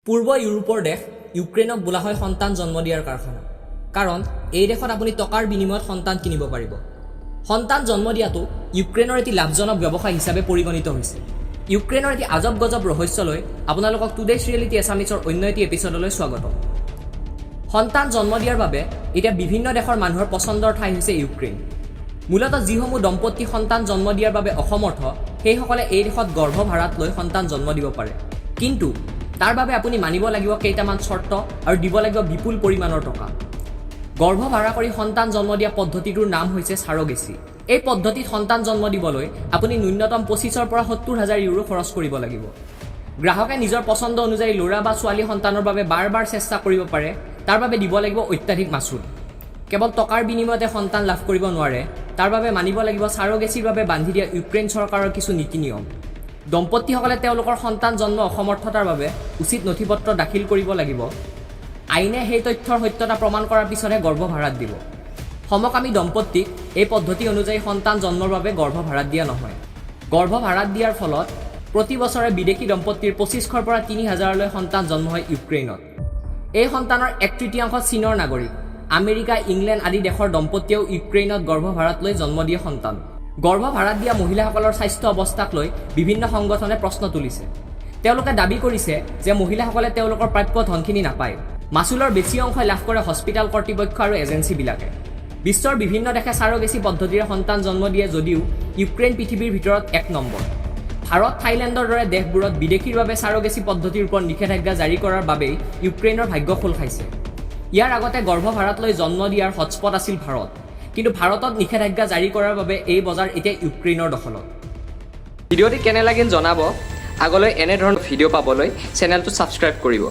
পূৰ্ব ইউৰোপৰ দেশ ইউক্ৰেইনক বোলা হয় সন্তান জন্ম দিয়াৰ কাৰখানা। কাৰণ এই দেশত আপুনি টকাৰ বিনিময়ত সন্তান কিনিব পাৰিব। সন্তান জন্ম দিয়াটো ইউক্ৰেইনৰ এটি লাভজনক ব্যৱসায় হিচাপে পৰিগণিত হৈছে। ইউক্ৰেইনৰ এটি আজব গজব ৰহস্যলৈ আপোনালোকক টুডেজ ৰিয়েলিটি এছামিছৰ অন্য এটি এপিছডলৈ স্বাগতম। সন্তান জন্ম দিয়াৰ বাবে এতিয়া বিভিন্ন দেশৰ মানুহৰ পচন্দৰ ঠাই হৈছে ইউক্ৰেইন। মূলতঃ যিসমূহ দম্পতী সন্তান জন্ম দিয়াৰ বাবে অসমৰ্থ, সেইসকলে এই দেশত গৰ্ভ ভাড়াত লৈ সন্তান জন্ম দিব পাৰে। কিন্তু তাৰ বাবে আপুনি মানিব লাগিব কেইটামান চৰ্ত আৰু দিব লাগিব বিপুল পৰিমাণৰ টকা। গৰ্ভ ভাড়া কৰি সন্তান জন্ম দিয়া পদ্ধতিটোৰ নাম হৈছে চাৰগেচি। এই পদ্ধতিত সন্তান জন্ম দিবলৈ আপুনি ন্যূনতম 25ৰ পৰা 70 হাজাৰ ইউৰো খৰচ কৰিব লাগিব। গ্ৰাহকে নিজৰ পচন্দ অনুযায়ী ল'ৰা বা ছোৱালী সন্তানৰ বাবে বাৰ বাৰ চেষ্টা কৰিব পাৰে। তাৰ বাবে দিব লাগিব অত্যাধিক মাচুল। কেৱল টকাৰ বিনিময়তে সন্তান লাভ কৰিব নোৱাৰে। তাৰ বাবে মানিব লাগিব চাৰগেচিৰ বাবে বান্ধি দিয়া ইউক্ৰেইন চৰকাৰৰ কিছু নীতি নিয়ম। দম্পতীসকলে তেওঁলোকৰ সন্তান জন্ম অসমৰ্থতাৰ বাবে উচিত নথি পত্ৰ দাখিল কৰিব লাগিব। আইনে সেই তথ্যৰ সত্যতা প্ৰমাণ কৰাৰ পিছতহে গৰ্ভ ভাড়াত দিব। সমকামী দম্পতীক এই পদ্ধতি অনুযায়ী সন্তান জন্মৰ বাবে গৰ্ভ ভাড়াত দিয়া নহয়। গৰ্ভ ভাড়াত দিয়াৰ ফলত প্ৰতি বছৰে বিদেশী দম্পতীৰ 25ৰ পৰা 3000লৈ সন্তান জন্ম হয় ইউক্ৰেইনত। এই সন্তানৰ এক তৃতীয়াংশ চীনৰ নাগৰিক। আমেৰিকা, ইংলেণ্ড আদি দেশৰ দম্পতীয়েও ইউক্ৰেইনত গৰ্ভ ভাড়াত লৈ জন্ম দিয়ে সন্তান। গৰ্ভ ভাড়াত দিয়া মহিলাসকলৰ স্বাস্থ্য অৱস্থাক লৈ বিভিন্ন সংগঠনে প্ৰশ্ন তুলিছে। তেওঁলোকে দাবী কৰিছে যে মহিলাসকলে তেওঁলোকৰ প্ৰাপ্য ধনখিনি নাপায়। মাচুলৰ বেছি অংশই লাভ কৰে হস্পিতাল কৰ্তৃপক্ষ আৰু এজেঞ্চিবিলাকে। বিশ্বৰ বিভিন্ন দেশে চাৰগেচি পদ্ধতিৰে সন্তান জন্ম দিয়ে যদিও ইউক্ৰেইন পৃথিৱীৰ ভিতৰত এক নম্বৰ। ভাৰত, থাইলেণ্ডৰ দৰে দেশবোৰত বিদেশীৰ বাবে চাৰগেচি পদ্ধতিৰ ওপৰত নিষেধাজ্ঞা জাৰি কৰাৰ বাবেই ইউক্ৰেইনৰ ভাগ্য খোল খাইছে। ইয়াৰ আগতে গৰ্ভ ভাড়াত লৈ জন্ম দিয়াৰ হটস্পট আছিল ভাৰত। কিন্তু ভাৰতত নিষেধাজ্ঞা জাৰি কৰাৰ বাবে এই বজাৰ এতিয়া ইউক্ৰেইনৰ দখলত। ভিডিঅ'টি কেনে লাগিল জনাব। আগলৈ এনেধৰণৰ ভিডিঅ' পাবলৈ চেনেলটো ছাবস্ক্ৰাইব কৰিব।